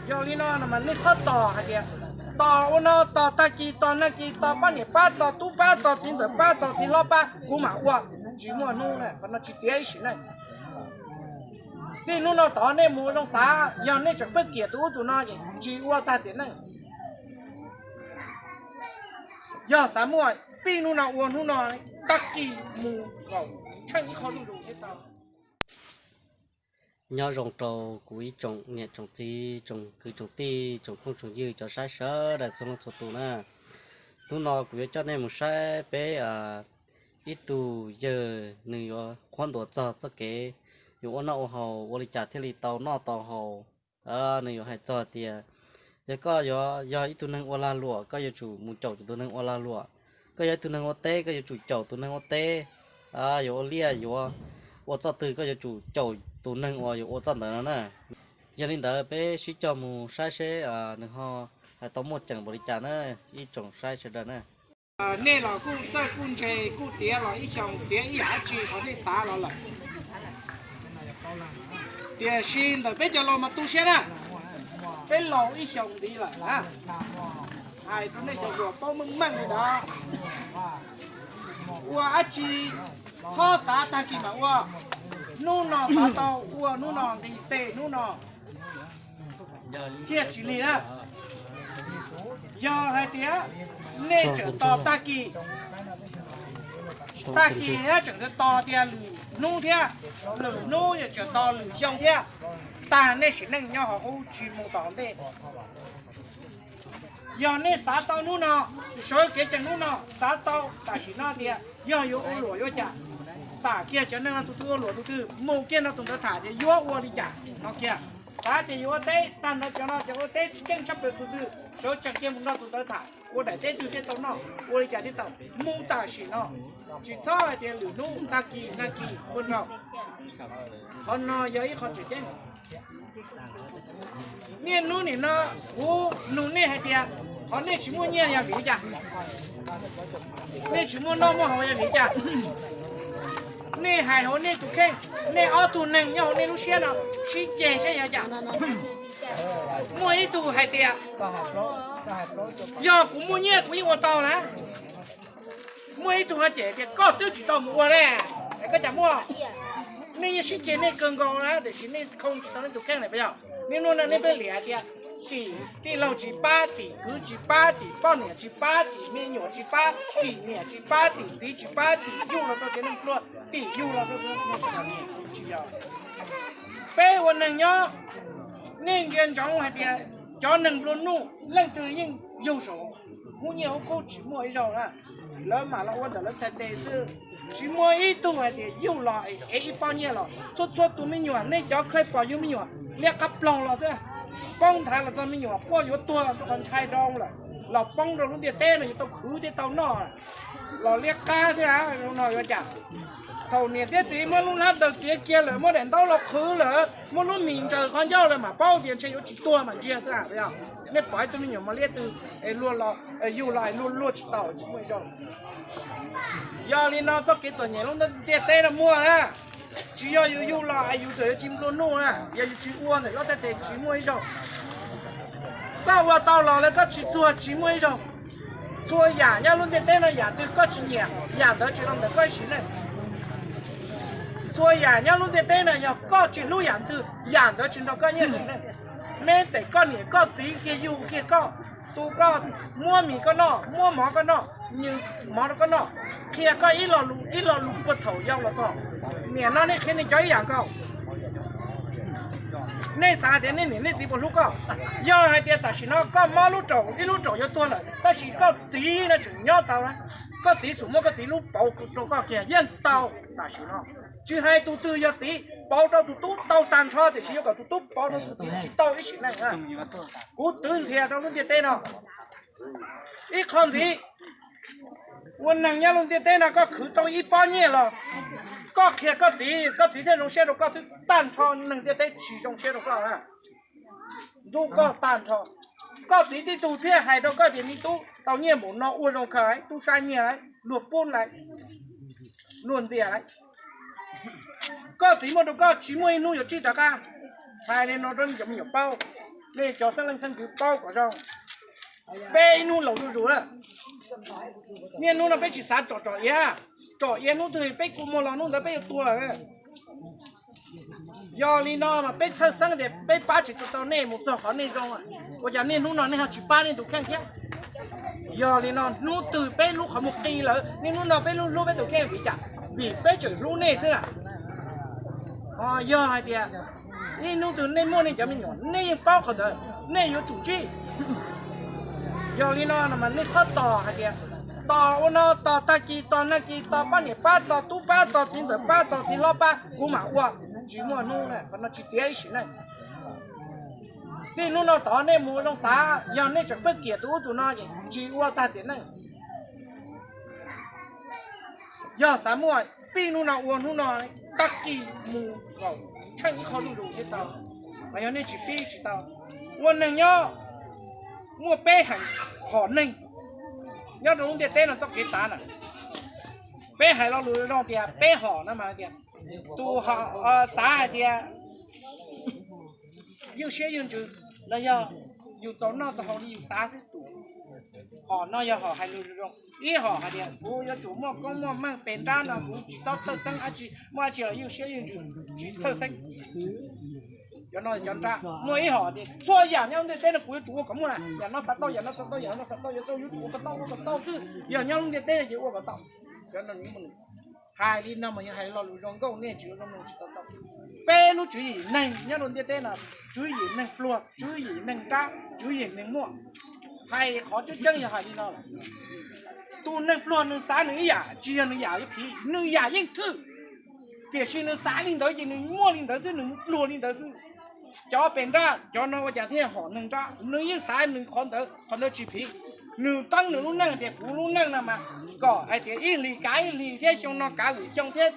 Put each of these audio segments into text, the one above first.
Yog li no mas nej txhob tos hais tias tos ua no tos tag kis tos nag kis tos poj niam pab tos tub pab tos txiv ntxawm pab tos txiv hlob pab kuv mam ua. Tsis muaj hnub na, qhov no tsis tiav ib sim neej. Txij hnub no tod nej mus ua zoo xav, yog nej tseem pheej kiam tus ub tus no ces tsis ua tag tiam neej. Yog xav muaj, pib hnub no ua hnub no, tag kis mus kom tsheej ib qho zuj zus thiab tau. Nyob zoo rau kuv ib tsoom niam tsoom txiv, tsoom kwv tsoom tij, tsoom phooj tsoom ywg, cov saib sawv daws txhua leej txhua tus na. Hnub no kuv yuav coj nej mus saib peb ib tug yawg, nws yuav qhuab ntuas txog txoj kev yuav ua noj ua haus ua li cas thiaj li tau noj tau haus. Nws yuav hais txog tias yog koj yuav yog ib tug neeg ua lag luam, koj yuav tsum mus caum tus neeg ua lag luam. Koj yog ib tug neeg ua teb, koj yuav tsum caum tus neeg ua teb. Yuav ua liaj yuav ua txoj twg, koj yuav tsum caum tus neeg uas yuav ua txoj ntawd no na. Yog li ntawd peb sib cog mus saib seb nws ho hais tau muaj ceem npaum li cas na, ib tsoom saib sawv daws na. Nej los kuj txawj kuj ntse kuj tiav los ib xyoos tiav ib yam dab tsi qhov nej xav los lawm. Tiam sis ntawm peb cov laus mas tu siab na, peb laus ib xyoos ntxiv lawm na. Hais rau nej cov hluas paub meej meej li ntawd, ua dab tsi txhob xav tag kis mam ua. Hnub no xav tau ua hnub no, nqis tes hnub no, thiaj tsis lig na. Yog hais tias nej tseem tos tag kis, tag kis thiab tseem tos tias lwm hnub thiab, lwm hnub yog tseem tos lwm xyoo thiab, tag nej sim neej nyob hauv qub tsis mus tom ntej. Yog nej xav tau hnub no, sawv kev tseem hnub no, xav tau tam sim no tias yog yuav ua luam yuav cas, xam kiag cov neeg no tus twg ua luam tus twg, mus kiag nrog tus ntawd tham tias yuav ua li cas no kiag. Xav tias yuav ua teb, tag nrho cov no cov ua teb keej tshaj plaws tus twg, sawv tsees kiag mus nrog tus ntawd tham ua daim teb twg thiaj tau noj, ua li cas thiaj tau, mus tam sim no. Tsis txhob hais tias lwm hnub tag kis nag kis ua nrog. Qhov no yog ib qho tseem ceeb. Niaj hnub nim no kuv nug nej hais tias qhov nej tsis muaj nyiaj yog vim li cas? Nej tsis muaj noj muaj haus yog vim li cas? Nej hais hauv nej tus kheej, nej ob tug neeg nyob hauv nej lub siab no sib ceg saib yog cas. Muaj ib tug hais tias yog kuv muaj nyiaj kuv yeej ua tau na. Muaj ib tug ho cem tias koj twb tsis tau mus ua ne, es koj cas muaj? Nej yeej sib ceg nej kawg nkaus na, tiam sis nej khoo tsis tau nej tus kheej na, puas yog? Niaj hnub no nej pheej liam tias tim tij laug tsis pab, tim kwv tsis pab, tim poj niam tsis pab, tim me nyuam tsis pab, tim niam tsis pab, tim txiv tsis pab, tim yug los rau tsev neeg pluag, tim yug los rau tsev neeg pluag, tsis yog. Peb ua neeg nyob, nej ntsia ntsoov hais tias cov neeg nplua nuj leej twg yeej yug saum hub nyiaj hub kub tsis muaj ib zaug na. Lawv mam los ua ntawm lawv txhais tes xwb, tsis muaj ib tug hais tias yug los ev ib pob nyiaj los. Txhua txhua tus me nyuam, nej cov kheej pom yug me nyuam liab qab ploog los xwb, poob nthav los txog me nyuam quaj yuav tuag xwb, qhov ntshai rau lawm, los poob rau lub ntiaj teb no yuav tau khwv thiab tau noj, los liab qab thiab no yuav cas? Thaum niam thiab txiv muab lub hlab daws kiav kiag lawm, muab daim ntaub los qhwv lawm, muab lub mis ntsaws qhov ncauj lawm mam paub tias ntshe yuav tsis tuag mas ntsiag xwb. Nej pom ib tug me nyuam mos liab twg es luag los, yug los luag luag tsis tau, tsis muaj ib zaug. Yog li no txoj kev txom nyem lub ntiaj teb no muaj na, tsis yog yus yug los es yus txawm yuav tsis nplua nuj na, yog yus tsis ua ntawm lub txhais tes tsis muaj ib zaug. Koj ua tau los lawm koj tsis txuag tsis muaj ib zaug. Txhua yam nyob lub ntiaj teb no yam twg koj tsis nyiam, yam ntawd tsis los ntawm koj ib sim neej. Txhua yam nyob lub ntiaj teb no yog koj tsis hlub yam twg, yam ntawd tsis nrog koj nyiaj sim neej. Neb tes koj niam koj txiv kiag yug kiag koj, tu koj, muab mis koj noj, muab mov koj noj, nws mov rau koj noj, qhia koj ib lo lus, ib lo lus puag thaum yau los txog. Niam no nej qhia nej cov ib yam nkaus. Nej xav tias nej niam nej txiv puas hlub koj? Yog hais tias tam sim no koj mob lub raum, ib lub raum yuav tuag lawm, tab sis koj txiv no tseem nyob tau na. Koj txiv xum muab koj txiv lub pauv rau koj kiag yeej tau tam sim no. Tsis hais tus twg yog txiv, pauv rau tus tub tau tag nrho, tiam sis yuav kom tus tub pauv rau tus txiv tsis tau ib sim neej na. Kuv twv ntxias rau lub ntiaj teb no ib qho ntxiv. Ua neeg nyob lub ntiaj teb no koj khwv tau ib pob nyiaj los, koj qhia koj txiv, koj txiv thiaj zoo siab rau koj xwb, tag nrho neeg ntiaj teb tsis zoo siab rau koj na. Ntuj koj tag nrho. Koj txiv tib tug thiaj hais rau koj tias me tub, tau nyiaj npaum no ua zoo kawg, tub sab nyiaj lauj, luag pub lauj, luag ntxias lauj. Koj txiv muaj rau koj tsis muaj ib hnub yuav tsib rov qab. Hais li no rau cov me nyuam paub. Nej cov xeeb leej xeeb ntxwv paub kom zoo. Peb ib hnub laus zuj zus na, niaj hnub no peb tsis xav tsom tsom iav, tsom iav hnub twg peb kua muag los hnub ntawd peb yuav tuag. Yog li no mas peb txhawj xeeb tias peb pab tsis tau nej mus txog qhov nej zoo, ua cas niaj hnub no nej ho tsis pab nej tus kheej thiab? Yog li no hnub twg peb lub qhov muag qi lawm, niaj hnub no peb lub hlub peb tus kheej vim cas? Vim peb tseem hlub nej xwb na. Ho yog hais tias ib hnub twg nej muaj nej cov me nyuam nej yeej paub qhov ntawd, nej yuav tsum ntsib. Yog li no mas nej txhob tos hais tias tos ua no tos tag kis tos nag kis tos pab niam pab tos tub pab tos txiv ntxawm pab tos txiv hlob pab kuv mam ua. Tsis muaj hnub na, qhov no tsis tiav ib sim neej. Txij hnub no tod nej mus ua zoo xav, yog nej tseem pheej kiam tus ub tus no ces tsis ua tag tiam neej. Yog xav muaj, pib hnub no ua hnub no, tag kis mus kom tsheej ib qho zuj zus thiaj tau. Mas yog nej tsis pib tsis tau. Ua neeg nyob muaj peb hom neeg nyob rau lub ntiaj teb no txoj kev xav na. Peb hais lo lus zoo tias peb hom no mas tias tus hom xav hais tias ywj siab ywj ntsws, los yog yus txaus noj txaus haus li yus xav xwb. Tus hom no yog hom hais lus zoo. Ib hom hais tias kuv yuav tsum muaj koob muaj meej pes nrab no kuv tsis txhob txhawj xeeb dab tsi, muaj dab tsi los ywj siab ywj ntsws tsis txhawj xeeb. Cov no cov nrab. Muaj ib hom tias txhua yam nyob lub ntiaj teb no kuv yuav tsum ua kom muaj na, yam no xav tau, yam no xav tau, yam no xav tau, yam no xav tau, yuav tsum ua kom tau, ua kom tau xwb. Yog nyob lub ntiaj teb no ces ua kom tau. Cov no hais li no mas yog hais lo lus zoo nkauj, nej tsis ua zoo neeg tsis tau tau. Peb lub tswv yim neeg nyob rau ntiaj teb no, tswv yim neeg pluag, tswv yim neeg nrab, tswv yim neeg muaj. Hais qhov tseeb tseeb yog hais li no lawm. Tus neeg pluag nws xav nws ib yam, tsis yog nws yam yuav phiv, nws yam yeej thwj. Tiam sis nws xav li ntawd ces nws muaj li ntawd xwb, nws pluag li ntawd xwb. Cov pes nrab cov no ua cas thiaj hom neeg nrab, nws yeej xav nws qhov ntawd, qhov ntawd tsis phiv. Nws teeb nws lub neej tias kuv lub neej no mas kom hais tias ib hlis kav ib hlis thiab xyoo no kav lwm xyoo thiab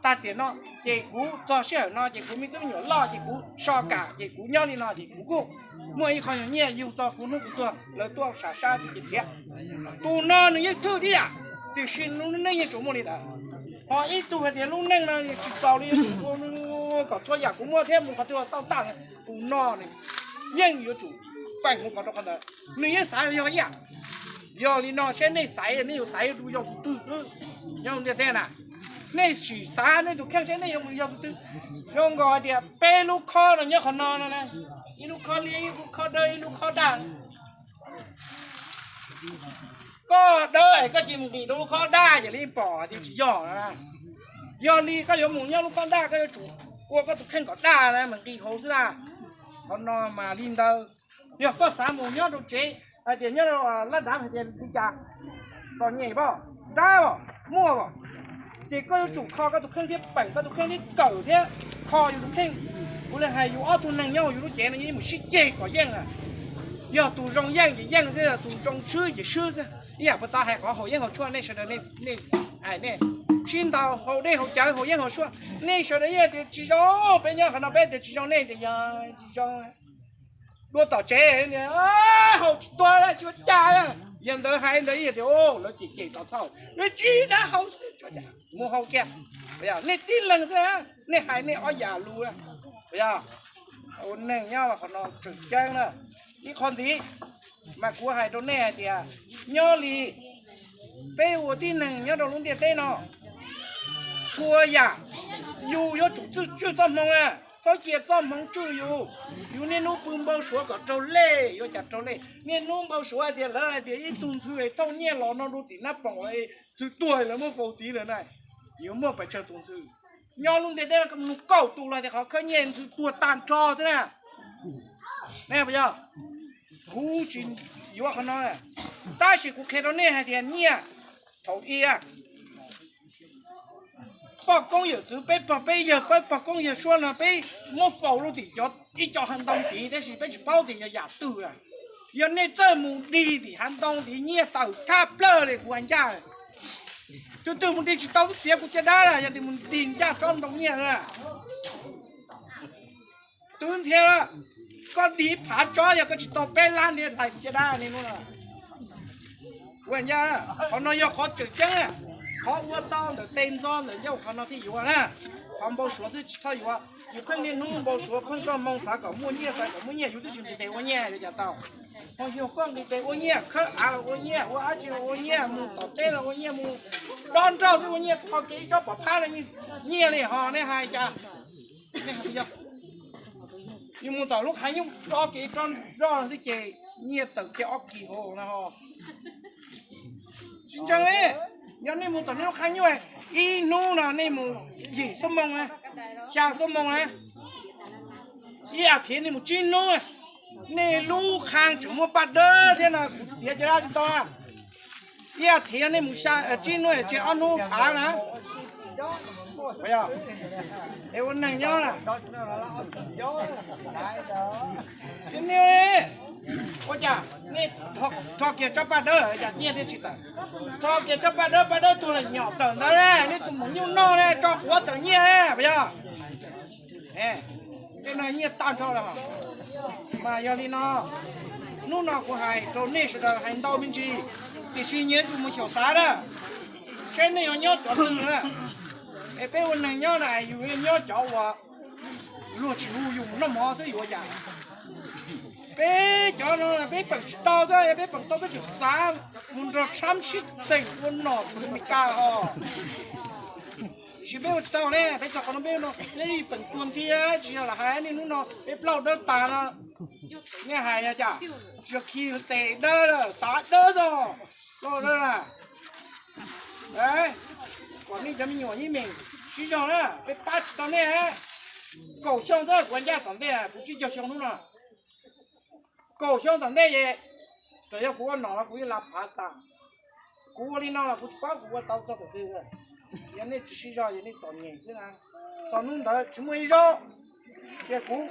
tag tiam no, ces kuv txog sij hawm no ces kuv me tub me nyuam loj ces kuv so kam ces kuv nyob li no ces kuv kuj muaj ib qho nyuag nyiaj yug txog kuv hnub kuv tuag lawv tuaj sam sab ces tiav. Tus no nws yeej thwj tib yam, tiam sis lub neej yeej tsuas muaj li ntawd. Ho ib tug hais tias lub neej no tsis txaus li, yuav tsum ua kom txhua yam kuv muaj thiab mus qhov twg los tau tag. Tus no yeej yuav tsum peem mus kom rau qhov ntawd, nws yeej xav yog ib yam. Yog li no seb nej xaiv nej yuav xaiv rau yog tus twg xwb nyob ntiaj teb na. Nej sim xav nej tus kheej seb nej yuav mus yog tus twg. Zoo nkaus hais tias peb lub khob no nyob qhov no no na, ib lub khob liab, ib lub khob dawb, ib lub khob daj. Koj dawb es koj cia mus nqis rau lub khob daj ces li pom tias tsis yog na. Yog li koj yuav mus nyob lub khob daj koj yuav tsum ua koj tus kheej kom daj na mas nqis hauv xwb na. Qhov no mas li ntawd. Yog koj xav mus nyob rau tsev hais tias nyob rau lab dav hais tias li cas, txom nyem pom, nrab pom, muaj pom, ces koj yuav tsum kho koj tus kheej thiab peem koj tus kheej thiab kawm thiab kho yus tus kheej. Kuv li hais yus ob tug neeg nyob yus lub cev no yeej mus sib ceg kom yeej na. Yog tus zoo yeej ces yeej xwb, tus zoo swb ces swb xwb. Ib yam puas tau hais qhov haus yeeb haus tshuaj nej sawv daws, nej hais nej sib ntaus haus dej haus cawv haus yeeb haus tshuaj, nej sawv daws yeej tias tsis zoo, peb nyob qhov no peb tias tsis zoo, nej tias yog tsis zoo. Dua tom tsev, haus tsis tuag li tsis ua cas li. Yog ntawd hais ntawd yog tias lawv cem cem tom txhoj, lawv tsis dab haus xwb, mus haus kiag. Nej tib leeg xwb, nej hais nej ob yam lus. Ua neeg nyob qhov no tseem ceeb na. Ib qho ntxiv mas kuv hais rau nej hais tias nyob li peb ua tib neeg nyob rau lub ntiaj teb no, txhua yam yus yuav tsum tswj txoj hmoov na, txhob cia txoj hmoov tswj yus. Yus niaj hnub pw npau suav kom raug lej yuav cas raug lej, niaj hnub npau suav hais tias lawv hais tias ib tug ntxhw thauj nyiaj los no rau tim nab poom ntxhw tuag lawv muab faus tid lawm na, yuav muaj pes tsawg tus ntxhw. Nyob lub ntiaj teb no nug kaum tus los tias qhov khawb nyiaj ntxhw tuag tag nrho xwb na. Nej puas yog? Kuv tsis yuav qhov no, tab sis kuv qhia rau nej hais tias nyiaj thaum i poj koob yawm txwv, peb pog peb yawg, peb pog koob yawg suab no peb muab faus rau tim cov ib co hav ntoo tid, tab sis peb tsis paub tias yog yam twg lawm. Yog nej txawj mus dig tim hav ntoo tid nyiaj tawm tshaj plaws li kuv hais ncaj. Tus twg mus dig tsis tau twb txiav kuv caj dab, yog tias mus dig ncaj tsob ntoo nyiaj na. Twb nthi, koj dig phav tsob yog koj tsis tau peb lab nthi hlais kuv caj dab ni. Ua ncaj, qhov no yog qhov tseem ceeb, qhov ua tau ntawm tes ntxo ntawm ncauj qhov no thiaj yuav na. Qhov npau suav xwb tsis txhob yuav, yus pheej niaj hnub npau suav pheej txoj hmoo xav kom muaj nyiaj, xav kom muaj nyiaj, yus twb tsis nqis tes ua nyiaj li cas tau. Ho yog koj nqis tes ua nyiaj, khawb av los ua nyiaj, ua dab tsi los ua nyiaj, mus tom teb los ua nyiaj, mus dob nroj twb ua nyiaj, tho kiag ib tsob pov phab los nyiaj li, ho nej hais cas? Yus mus tom lub qhab nyuj dob kiag ib tsob nroj xwb ces nyiaj tawm kiag ob kis hauv no ho. Tsis ntseeg li, yog nej mus tom nej lub qhab nyuj, ib hnub no nej mus yim xuab moos, xya xuab moos na, ib as thiv nej mus tsib hnub, nej lub qhab tseem muaj paj dawb thiab no, kuv tiav cov dab tsis tau. Ib as thiv nej mus tsib hnub tseg ob hnub phav na. Es ua neeg nyob na, ua cas nej rho kiag tsob paj dawb cas nyiaj thiaj tsis tawm? Rho kiag tsob paj dawb, paj dawb tuag lawm nyom tawm ntawd, nej tus maum nyuj noj ne, tso quav tawm nyiaj ne, puas yog? Tej no nyiaj tag nrho lawm. Mas yog li no, hnub no kuv hais rau nej sawv daws hais ntau me ntsis, tiam sis nyias yuav tsum mus xyaum xav na, saib nej yuav nyob cov twg na. Es peb ua neeg nyob na, yus yuav nyob cov uas luag tsis hu yus mus noj mov xwb yuav cas? Peb cov no peb peem tsis tau thiab, yog peb peem tau peb tseem xav mus nrog Trump sib txeem ua nom pwg Amelikas ho. Tiam sis peb ua tsis tau ne, peb txog qhov no peb no peb yeej peem tuag nthi, tsis yog lam hais nej hnub no peb plaub dawb tas no. Nej hais yog cas? Tsis yog khi tes dawb, xav dawb txog plaub dawb na. Kom nej cov me nyuam yeej meem sib zog na, peb pab tsis tau nej. Kaum xyoo xwb kuv ncaj tom ntej, kuv tsib caug xyoo hnub no. Kaum xyoo tom ntej es, txawm yog kuv ua nom los kuv yeej la phav tas. Kuv ua li no los kuv tsis paub kuv ua tau txog thaum twg. Yog nej tsis sib zog, yog nej txom nyem xwb na, txog hnub ntawd tsis muaj ib zaug. Ces kuv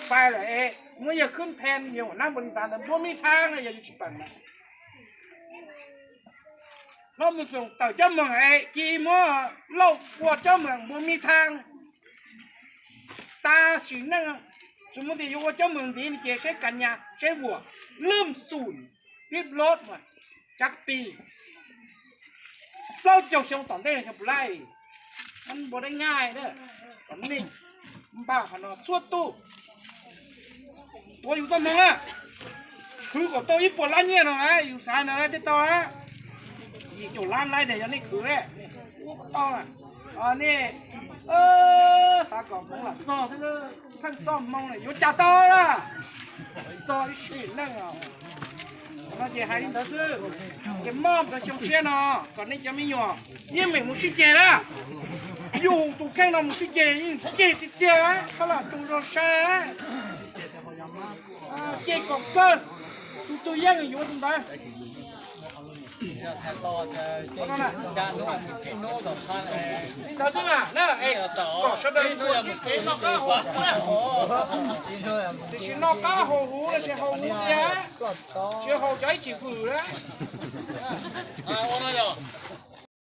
pais lawm es muab yawg khwb nthe, yawg ua nab npau li xav ntawd npuab mib thab na, yog yus tsis peem na. Hlob Mus Xoom tawm coj moos es cia muab Lauj ua coj moos npuab mib thab. Tam sim neej tsis muaj tias yuav ua coj moos ntiv ces seb Kas Nyas, seb Vuam, Lwm Xum, Tib Lod, Cab Pis. Plaub caug xyoo tom ntej xyoo puas laij, npuab dab nyaj, kom nej npaj qhov no txhua tus tuav yus txoj hmoo na. Khwv kom tau ib puas lab nyiaj no na, yus xav ntawd thiaj tau na. Yim caum lab laij tias yog nej khwv, ua tau. Nej xav kom hmoov lam txog xwb, pheej txoj hmoo na yuav cas tau na. Txog ib sim neej no ces hais li ntawd xwb. Ces mob rau xyoo tshiab no kom nej cov me nyuam yeej meem mus sib ceg na. Yus tus kheej no mus sib ceg yeej ceg tiag tiag, koj lam tsoos zog sai. Ceg kom kawg, tus twg yeej yuav tus ntawd. Li ntawd xwb mas, kom sawv daws ua tsis kev noj qab haus huv na. Tiam sis noj qab haus huv los sis haus huv ntxiag, tsis haus cov ib chim vwm na.